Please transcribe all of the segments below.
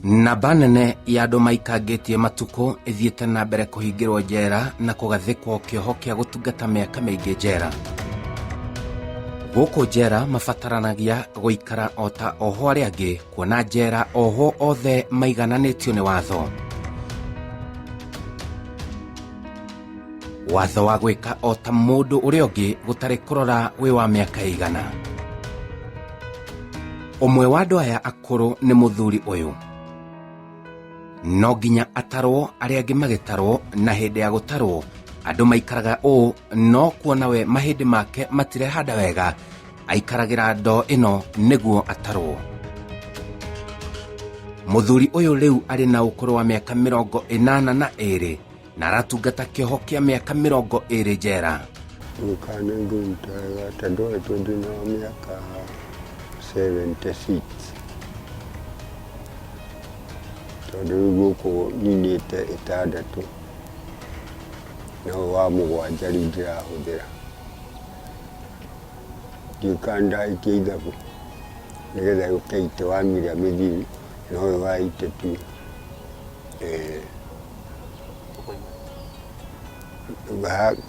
Namba nene ya andũ maikangĩtie matukũ ĩthiĩte na mbere kũhingĩrwo njera na kũgathĩkwo kĩoho kĩa gũtungata mĩaka mĩingĩ njera. Gũkũ njera mabataranagia gũikara o ta ohwo arĩa angĩ kuona njera ohwo othe maigananĩtio nĩ watho. Watho wa gwĩka o ta mũndũ ũrĩa ũngĩ gũtarĩ kũrora wĩ wa mĩaka ĩigana. Ũmwe wa andũ aya akũrũ nĩ mũthuri ũyũ. No nginya atarwo arĩa angĩ magĩtarwo na hĩndĩ ya gũtarwo andũ maikaraga ũũ no kuona we mahĩndĩ make matirehanda wega aikaragĩra ndoo ĩno nĩguo atarwo. Mũthuri ũyũ rĩu arĩ na ũkũrũ wa mĩaka 82 na aratungata kĩoho kĩa mĩaka 20 njera. Ngũkana ngũruta wega ta ndoetwo ndĩna wa mĩaka 76 tondũ rĩu gũkũ ninĩte ĩtandatũ na ũyũ wa mũgwanja rĩu ndĩrahũthĩra. Ndiũĩ kana ndahĩtia ithabu nĩgetha yũke ite wa mira mĩthiru na ũyũ wa 82.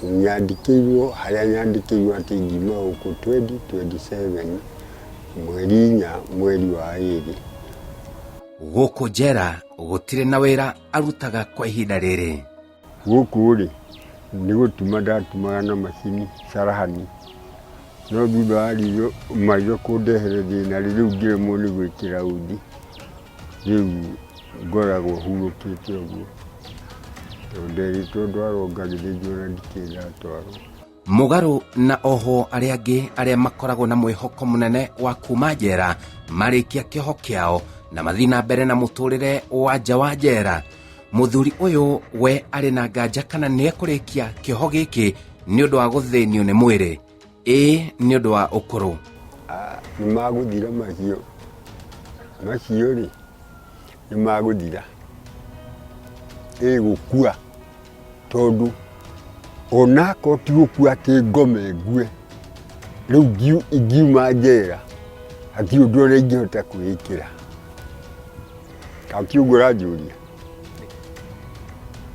Nyandĩkĩirwo harĩa nyandĩkĩirwo atĩ ngiuma gũkũ 2027 mweri 4 mweri wa 2. Gũkũ njera gũtirĩ na wĩra arutaga kwa ihinda rĩrĩ. Gũkũ rĩ, nĩ gũtuma ndatumaga na macini carahani, no thutha wa maritho kũndehera thĩna rĩ, rĩu ngĩremwo nĩ gwĩkĩra uthi. Rĩu ngoragwo hurũkĩte ũguo, tondũ nderĩtwo ndwarwo ngagĩthĩnjwo na ndikĩrĩ ndatwarwo. Mũgarũ na ohwo arĩa angĩ arĩa makoragwo na mwĩhoko mũnene wa kuma njera marĩkia kĩoho kĩao na mathiĩ na mbere na mũtũrĩre wa nja wa njera, mũthuri ũyũ we arĩ na nganja kana nĩ ekũrĩkia kĩoho gĩkĩ nĩ ũndũ wa gũthĩnio nĩ mwĩrĩ, ĩĩ nĩ ũndũ wa ũkũrũ. Nĩ magũthira macio, macio rĩ, nĩ magũthira, ĩ gũkua tondũ onakorwo ti gũkua atĩ ngome ngue, rĩu ingiuma njera hatirĩ ũndũ ũrĩa ingĩhota kwĩĩkĩra. Kana ti ũguo ũranjũria?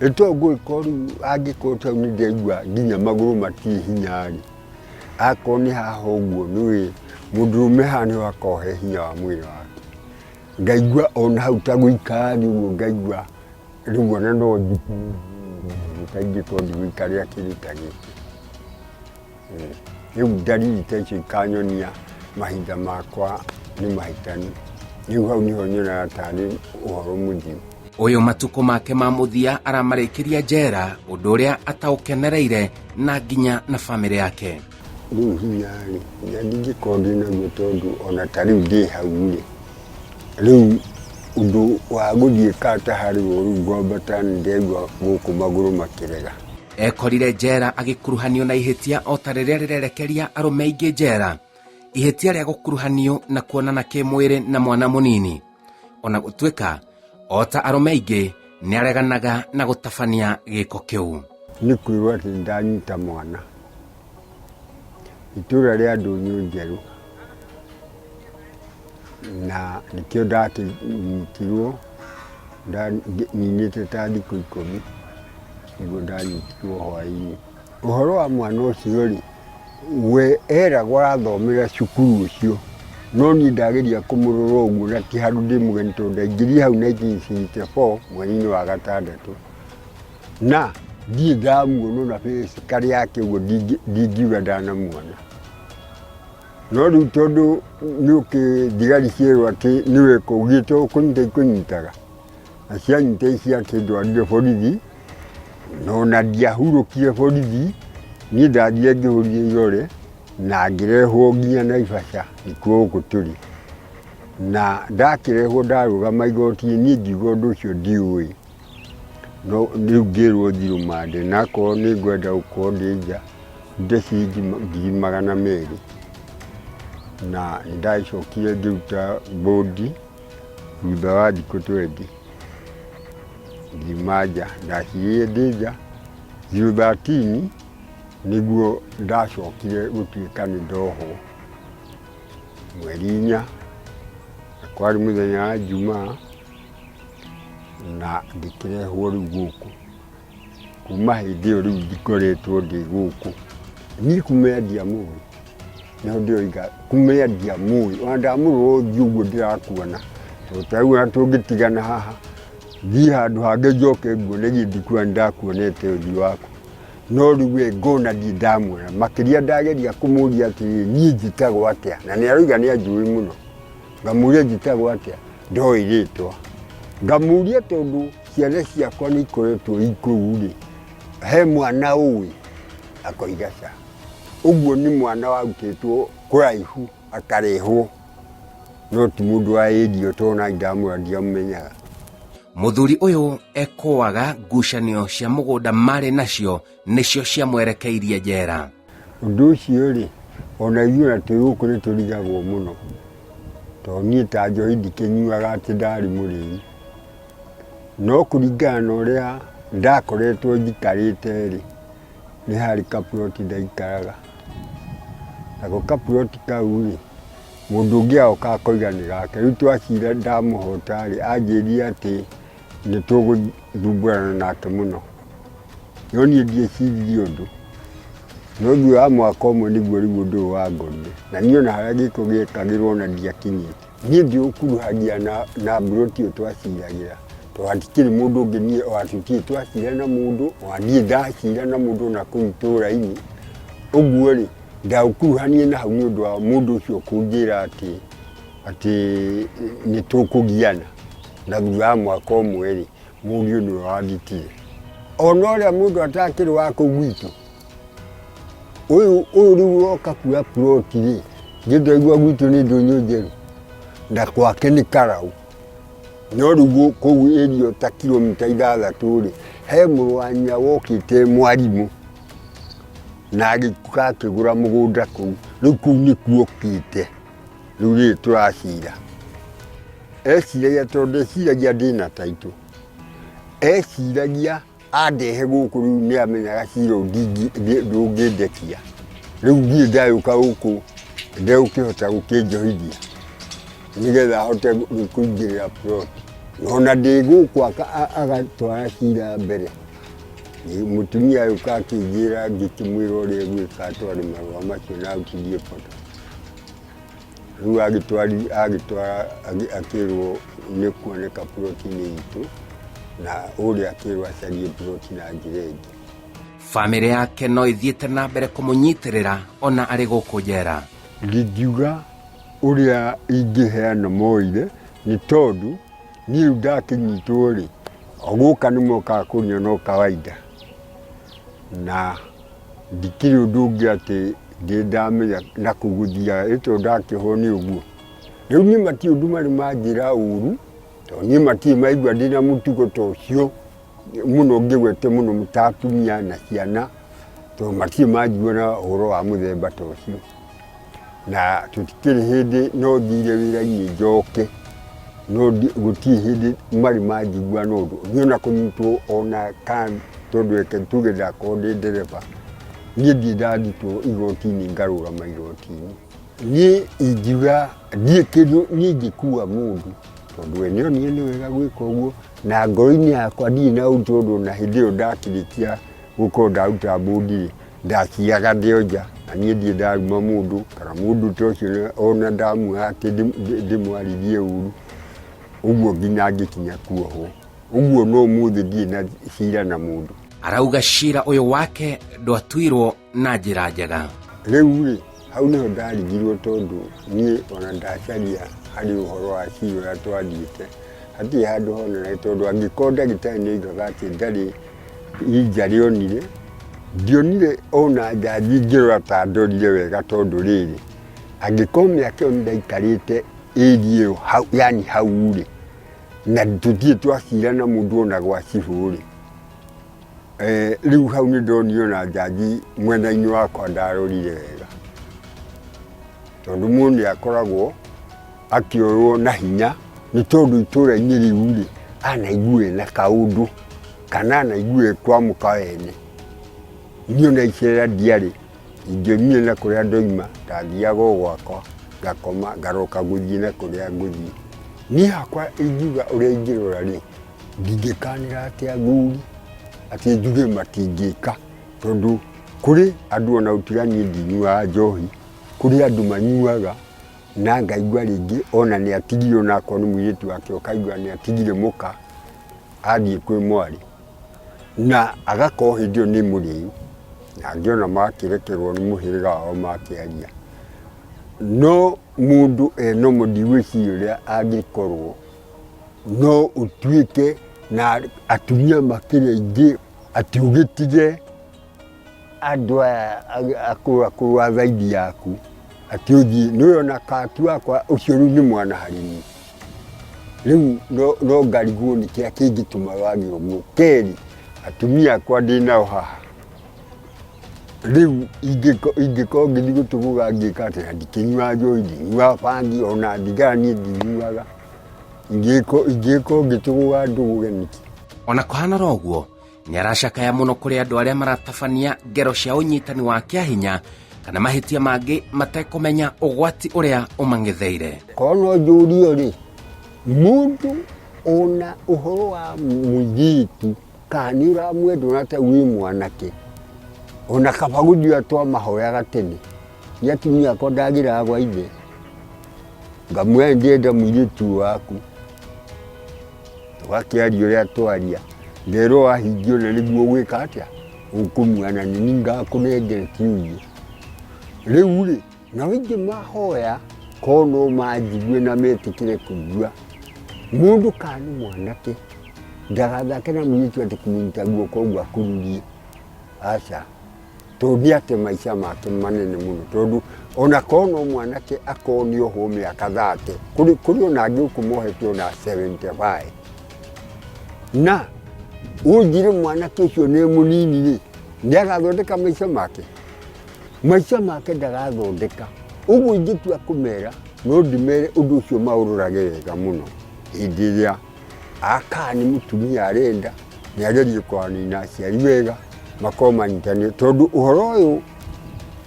Ĩ to ngũgĩkorwo rĩu angĩkorwo ta rĩu nĩ ndĩraigua nginya magũrũ matirĩ hinya rĩ, akorwo nĩ haha ũguo nĩ ũĩ mũndũrũme haha nĩho hakoragwo he hinya wa mwĩrĩ wake. Ngaigua ona hau ta gũikara thĩ ũguo ngaigua rĩu ona no njikare ingĩkorwo ndigũikarĩra kĩndũ ta gĩkĩ. Rĩu ndariri ta icio ikanyonia mahinda makwa nĩ mahĩtanu. Rĩu hau nĩho nyonaga tarĩ ũhoro mũthiru. Ũyũ matukũ make ma mũthia aramarĩkĩria njera, ũndũ ũrĩa ataũkenereire na nginya na bamĩrĩ yake. Rĩu hinya-rĩ, hinya ndingĩkorwo ndĩ naguo tondũ ona ta rĩu ndĩ hau-rĩ, rĩu ũndũ wa gũthiĩ kata harĩa ũũ rĩu ngwambata nĩ ndĩraigua gũkũ magũrũ makĩrega. Ekorire njera agĩkuruhanio na ihĩtia o ta rĩrĩa rĩrerekeria arũme aingĩ njera, ihĩtia rĩa gũkuruhanio na kuonana kĩmwĩrĩ na mwana mũnini. Ona gũtuĩka o ta arũme aingĩ nĩ areganaga na gũtabania gĩko kĩu. Nĩ kwĩrwo atĩ ndanyita mwana itũra rĩa Ndũnyũ Njerũ na nĩkĩo ndakĩnyitirwo ninĩte ta thikũ 10 nĩguo ndanyitirwo hwaĩ-inĩ. Ũhoro wa mwana ũcio rĩ, we eragwo arathomera cukuru ũcio, no niĩ ndageria kũmũrora ũguo na ti handũ ndĩ mũgeni tondũ ndaingĩrire hau 1964 mweri-inĩ wa gatandatũ, na ndirĩ ndamuona ona physically yake ũguo ndingiuga ndanamuona. No rĩu tondũ nĩ ũkĩ thigari cierwo atĩ nĩwe kũugĩte ũkũnyita ikũnyitaga, na cianyita ciakĩndwarire borithi, na ona ndiahurũkire borithi, niĩ ndathire ngĩhũrire irore na ngĩrehwo nginya Naivasha nĩkuo gũkũ tũrĩ. Na ndakĩrehwo ndarũgama igoti-inĩ niĩ ngiuga ũndũ ũcio ndiũĩ, no rĩu ngĩrwo thiĩ rũmande na akorwo nĩ ngwenda gũkorwo ndĩ nja ndute ciringi 200,000. Na nĩ ndagĩcokire ngĩruta bũndi thutha wa thikũ 20 ngiuma nja, ndacirĩire ndĩ nja 013 nĩguo ndacokire gũtuĩka nĩ ndohwo mweri 4 na kwarĩ mũthenya wa Njumaa. Na ngĩkĩrehwo rĩu gũkũ. Kuma hĩndĩ ĩyo rĩu ngoretwo ndĩ gũkũ. Niĩ kumenya ndiamũĩ, nĩho ndĩroiga kumenya ndiamũĩ, ona ndamũrora ũthiũ ũguo ndĩrakuona, tondũ ta rĩu ona tũngĩtigana haha, thiĩ handũ hangĩ njoke nguone githĩ ndikuona nĩndakuonete ũthiũ waku. No rĩu we ngona ndirĩ ndamuona, makĩria ndageria kũmũria atĩrĩrĩ, niĩ njĩtagwo atĩa, na nĩ aroiga nĩ anjũĩ mũno. Ngamũria njĩtagwo atĩa, ndoĩ rĩtwa. Ngamũria tondũ ciana ciakwa nĩ ikoretwo i kũu rĩ, he mwana ũĩ? Akoiga ca. Ũguo nĩ mwana warutĩtwo kũraihu akarehwo, no ti mũndũ wa area ĩyo tondũ ona niĩ ndamũrora ndiamũmenyaga. Mũthuri ũyũ ekũaga ngucanio cia mũgũnda marĩ nacio nĩcio ciamwerekeirie njera. Ũndũ ũcio-rĩ, ona ithuĩ ona twĩ gũkũ nĩ tũrigagwo mũno, tondũ niĩ ta njohi ndikĩnyuaga atĩ ndarĩ mũrĩu, no kũringana na ũrĩa ndakoretwo njikarĩte-rĩ, nĩ harĩ kaburoti ndaikaraga, nako kaburoti kau-rĩ, mũndũ ũngĩ agoka akoiga nĩ gake, rĩu twacira ndamũhota-rĩ, anjĩrire atĩ nĩ tũgũthumbũrana nake mũno. No niĩ ndieciririe ũndũ, no thutha wa mwaka ũmwe nĩguo rĩu ũndũ ũyũ wangorire, na niĩ ona harĩa gĩko gĩekagĩrwo ona ndiakinyĩte. Niĩ ndiũkuruhagia na mburoti ĩyo twaciragĩra, tondũ hatikĩrĩ mũndũ ũngĩ niĩ ona tũtirĩ twacira na mũndũ, ona ndirĩ ndacira na mũndũ ona kũu itũra-inĩ, ũguo rĩ, ndaũkuruhanirie na hau nĩ ũndũ wa mũndũ ũcio kũnjĩra atĩ atĩ nĩ tũkũgiana, na thutha wa mwaka ũmwe rĩ, Mũriũ nĩwe wanditire. Ona ũrĩa mũndũ atakĩrĩ wa kũu gwitũ, ũyũ ũyũ rĩu ũroka kuoya ploti rĩ, niĩ ndaigua gwitũ nĩ ndũnyũ njerũ, na gwake nĩ karaũ. No rĩu kũu area ta kilomita ithathatũ rĩ, he mũrũ wa nyina wokĩte mwarimũ, na agĩũka akĩgũra mũgũnda kũu, rĩu kũu nĩkuo okĩte. Rĩu rĩrĩ tũracira. Eciragia tondũ ndeciragia ndĩna taitũ. Eciragia andehe gũkũ rĩu nĩ amenyaga cira ũyũ ndũngĩndekia. Rĩu niĩ ndagĩũka gũkũ ndegũkĩhota gũkĩnjohithia nĩgetha ahote kũingĩrĩra plot. Ona ndĩ gũkũ agatwara cira mbere. Mũtumia agĩũka akĩnjĩra ngĩkĩmwĩra ũrĩa egwĩka atware marũa macio na arutithie photo. Rĩu agĩtwara akĩrwo nĩ kuoneka ploti-inĩ itũ na ũrĩa akĩrwo acarie ploti na njĩra ĩngĩ. Bamĩrĩ yake no ĩthiĩte na mbere kũmũnyitĩrĩra ona arĩ gũkũ njera. Ndingiuga ũrĩa ingĩheana moire nĩ tondũ niĩ rĩu ndakĩnyitwo rĩ, o gũka nĩ mokaga kũnyona o kawaida na ndikĩrĩ ũndũ ũngĩ atĩ ndĩ ndamenya na kũu gũthiaga ĩ tondũ ndakĩohwo nĩ ũguo. Rĩu niĩ matirĩ ũndũ marĩ manjĩra ũru, tondũ niĩ matirĩ maigua ndĩna mũtugo ta ũcio mũno ngĩgwete mũno ta atumia na ciana, tondũ matirĩ manjigua na ũhoro wa mũthemba ta ũcio. Na tũtikĩrĩ hĩndĩ no thire wĩra-inĩ njoke, no gũtirĩ hĩndĩ marĩ manjigua na ũndũ. Niĩ ona kũnyitwo ona kana tondũ reke tuge ndakorwo ndĩ ndereba, niĩ ndirĩ ndarutwo igoti-inĩ ngarũgama igoti-inĩ. Niĩ ingiuga ndirĩ kĩndũ niĩ ingĩkua mũndũ, tondũ we nĩonire nĩ wega gwĩka ũguo, na ngoro-inĩ yakwa ndirĩ na ũru tondũ ona hĩndĩ ĩyo ndakĩrĩkia gũkorwo ndaruta mbũndi-rĩ, ndaciaga ndĩ o nja, na niĩ ndirĩ ndaruma mũndũ, kana mũndũ ta ũcio ona ndamuoya atĩ ndĩmwarĩrie ũru, ũguo nginya ngĩkinya kuohwo. Ũguo no ũmũthĩ ndirĩ na cira na mũndũ. Arauga cira ũyũ wake ndwatuirwo na njĩra njega. Rĩu-rĩ, hau nĩho ndarigirwo tondũ niĩ ona ndacaria harĩ ũhoro wa cira ũrĩa twathiĩte, hatirĩ handũ honanagia tondũ angĩkorwo ndagĩtarĩ nĩ oigaga atĩ ndarĩ injury onire, ndionire ona njanji ngĩrora ta ndorire wega tondũ rĩrĩ, angĩkorwo mĩaka ĩyo nĩndaikarĩte area ĩyo yani hau-rĩ, na tũtirĩ twacira na mũndũ ona gwa cibũ-rĩ, rĩu hau nĩ ndonire ona njanji mwena-inĩ wakwa ndarorire wega, tondũ mũndũ nĩ akoragwo akĩoywo na hinya nĩ tondũ itũra-inĩ rĩu-rĩ, anaigua ena kaũndũ kana anaigua e kwa mũka wene. Niĩ ona icera ndiarĩ, ingĩoimire na kũrĩa ndoima, ndathiaga o gwakwa ngakoma ngaroka gũthiĩ na kũrĩa ngũthiĩ. Niĩ hakwa ingiuga ũrĩa ingĩrora rĩ, Ndingĩkanĩra atĩ athuri atĩ njuge matingĩka, tondũ kũrĩ andũ ona gũtiga niĩ ndinyuaga njohi, kũrĩ andũ manyuaga na ngaigua rĩngĩ ona nĩ atigire, ona akorwo nĩ mũirĩtu wake, ũkaigua nĩ atigire mũka athiĩ kwĩ mwarĩ, na agakorwo hĩndĩ ĩyo nĩ mũrĩu, na angĩ ona makĩrekerwo nĩ mũhĩrĩga wao makĩaria. No mũndũ ena ũmwe ndigwĩciria ũrĩa angĩkorwo no ũtuĩke na atumia makĩrĩ aingĩ atĩ ũgĩtige andũ aya akũrũ akũrũ a thaidi yaku atĩ ũthiĩ nĩwe ona katu wakwa ũcio rĩu nĩ mwana harĩ niĩ. Rĩu no ngarigwo nĩ kĩrĩa kĩngĩtũma wage ũguo. Kerĩ, atumia akwa ndĩ nao haha, rĩu ingĩkorwo ngĩthiĩ gũtũgũga ngĩka atĩa na ndikĩnyuaga njohi, ndinyuaga bangi ona thigara niĩ ndinyuaga, ingĩkorwo ngĩtũgũga ndũgũge nĩkĩ? Ona kũhana oro ũguo, nĩ aracakaya mũno kũrĩ andũ arĩa maratabania ngero cia ũnyitani wa kĩahinya kana mahĩtia mangĩ matekũmenya ũgwati ũrĩa ũmang'etheire. Korwo no njũrio rĩ, mũndũ ona ũhoro wa mũirĩtu kana nĩ ũramwenda ona ta wĩ mwanake, ona kaba gũthiĩ twamahoyaga tene, nĩ atumia akwa ndagĩraga gwa ithe, ngamwĩra nĩ ndĩrenda mũirĩtu waku. Tũgakĩaria ũrĩa twaria, ngerwo wahingia ũna nĩguo ũgwĩka atĩa, ũkũmuona na nĩ ngakũnengera kiugo. Rĩu rĩ, nao aingĩ mahoya korwo no manjigue na metĩkĩre kũigua, mũndũ kana nĩ mwanake ndagathake na mũirĩtu atĩ kũmũnyita guoko ũguo akururie, aca. Tondũ nĩ ate maica make manene mũno, tondũ ona korwo no mwanake akorwo nĩ ohwo mĩaka 30, kũrĩ ona angĩ gũkũ mohetwo ona 75. Na ũnjĩre mwanake ũcio nĩ mũnini rĩ, nĩ agathondeka maica make? Maica make ndagathondeka. Ũguo ingĩtua kũmera, no ndĩmere ũndũ ũcio maũrorage wega mũno hĩndĩ ĩrĩa akaa nĩ mũtumia arenda, nĩ agerie kwaranĩria na aciari wega, makorwo manyitanĩire, tondũ ũhoro ũyũ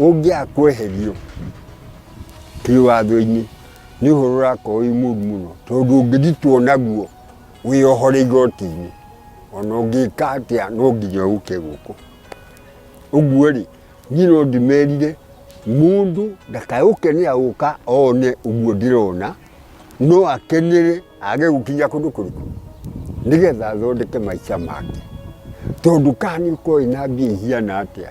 ũngĩaga kweherio kĩwatho-inĩ nĩ ũhoro ũrakorwo wĩ mũru mũno, tondũ ũngĩthitwo naguo wĩyohore igoti-inĩ, ona ũngĩka atĩa no nginya ũke gũkũ. Ũguo rĩ, niĩ no ndĩmerire mũndũ ndakae gũkenera gũka one ũguo ndĩrona, no akenere age gũkinya kũndũ kũrĩkũ nĩgetha athondeke maica make, tondũ kana nĩ ũkorwo wĩna mbia ihiana atĩa,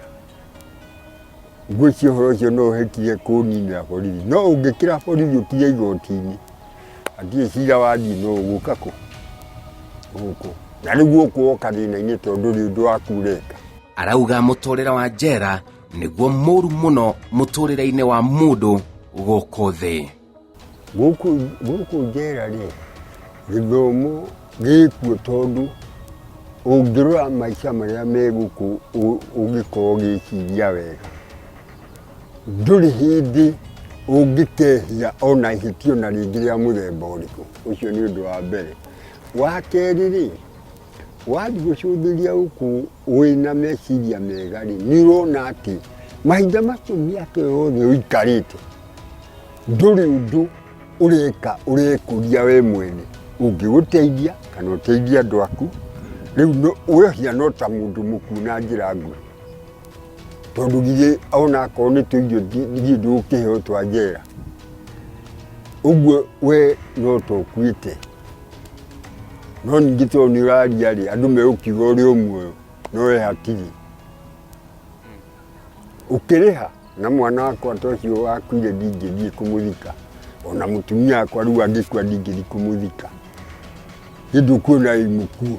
ngwĩciria ũhoro ũcio no ũhĩtie kũninĩra borithi, no ũngĩkĩra borithi ũkinye igoti-inĩ, hatirĩ cira wathiĩ no ũgũka kũ? Gũkũ. Na rĩu gũkũ woka thĩna-inĩ tondũ ndũrĩ ũndũ waku ũreka. Arauga mũtũrĩre wa njera nĩguo mũru mũno mũtũrĩre-inĩ wa mũndũ gũkũ thĩ. Gũkũ njera rĩ, gĩthomo gĩkuo tondũ ũngĩrora maica marĩa me gũkũ ũngĩkorwo ũgĩciria wega, ndũrĩ hĩndĩ ũngĩkehia ona ihĩtia ona rĩngĩ rĩa mũthemba ũrĩkũ, ũcio nĩ ũndũ wa mbere. Wa kerĩ rĩ, wathiĩ gũcũthĩrĩria gũkũ wĩna meciria mega rĩ, nĩ ũrona atĩ mahinda macio mĩaka ĩyo yothe ũikarĩte, ndũrĩ ũndũ ũreka ũrekũria we mwene ũngĩgũteithia kana ũteithie andũ aku. Rĩu we ũhiana o ta mũndũ mũkuũ na njĩra nguhĩ, tondũ githĩ ona akorwo nĩ tũirio githĩ ndũgũkĩheo twa njera, ũguo we no ta ũkuĩte. No ningĩ tondũ nĩ ũraria rĩ, andũ megũkiuga ũrĩ o muoyo, no we hatirĩ. Ũkĩrĩha na mwana wakwa ta ũcio wakuire ndingĩthiĩ kũmũthika, ona mũtumia wakwa rĩu angĩkua ndingĩthiĩ kũmũthika. Nĩ ndũkuona wĩ mũkuũ,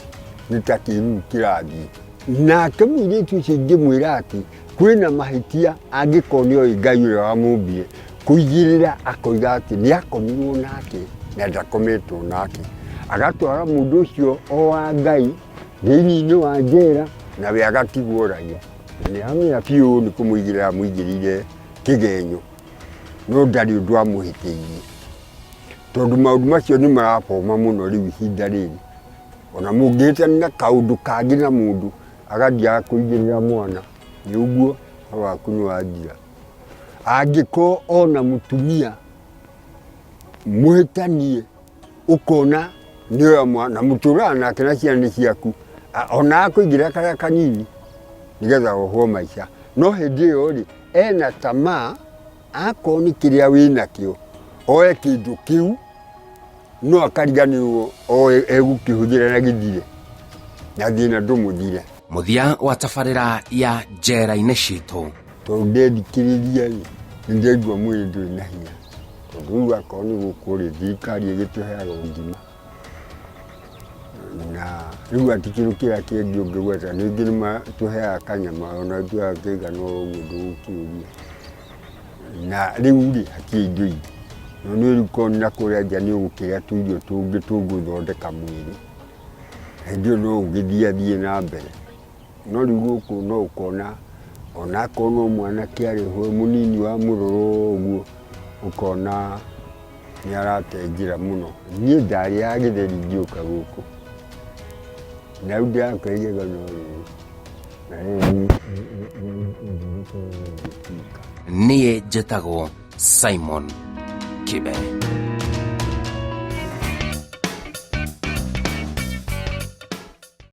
nĩ ta kĩruru kĩrathiĩ. Nake mũirĩtu ũcio ingĩmwĩra atĩ kwĩna mahĩtia angĩkorwo nĩ oĩ Ngai ũrĩa wamũmbire, kũigĩrĩra akoiga atĩ nĩ akomirwo nake na ndakometwo nake. Agatwara mũndũ ũcio o wa Ngai thĩinĩ wa njera nawe agatigwo raia. Na nĩ aramenya biũ nĩ kũmũigĩrĩra amũigĩrĩire kĩgenyo, no ndarĩ ũndũ amũhĩtĩirie. Tondũ maũndũ macio nĩ maraboma mũno rĩu ihinda rĩrĩ. Ona mũngĩhĩtania na kaũndũ kangĩ na mũndũ, agathiĩ agakũigĩrĩra mwana, nĩ ũguo ũhoro waku nĩ wathira. Angĩkorwo ona mũtumia mũhĩtanie ũkona Nĩoya mwana mũtũraga nake na ciana nĩ ciaku, ona akũigĩra karĩa kanini nĩgetha ohwo maica. No hĩndĩ ĩyo rĩ, ena tamaa akorwo nĩ kĩrĩa wĩnakĩo, oe kĩndũ kĩu no akariganĩrwo oe egũkĩhũthĩra na gĩthire na thĩna ndũmũthire. Mũthia wa tabarĩra ya njera-inĩ citũ. Tondũ ndethikĩrĩria rĩ, nĩ ndaigua mwĩrĩ ndũrĩ na hinya, tondũ rĩu akorwo nĩ gũkũ rĩ, thirikari ĩgĩtũheaga o ngima, na rĩu atĩ kĩndũ kĩrĩa kĩngĩ ũngĩgweta, rĩngĩ nĩ matũheaga kanyama ona tuoya kaigana o ũguo ndũgũkĩũria, na rĩu rĩ, hatirĩ indo ingĩ, no nĩ rĩu korwo nĩ nakũrĩa nja nĩ ũgũkĩrĩa tũirio tũngĩ tũngĩthondeka mwĩrĩ, hĩndĩ ĩyo no ũgĩthiathiĩ na mbere. No rĩu gũkũ no ũkona onakorwo no mwanake arĩ ho mũnini wa mũrũrũ ũguo, ũkona nĩ arate njĩra mũno. Niĩ ndarĩaga gĩtheri ngĩũka gũkũ, na rĩu ndĩrakwĩra no rĩrĩ, na rĩrĩ Niĩ njĩtagwo Simon Kibe.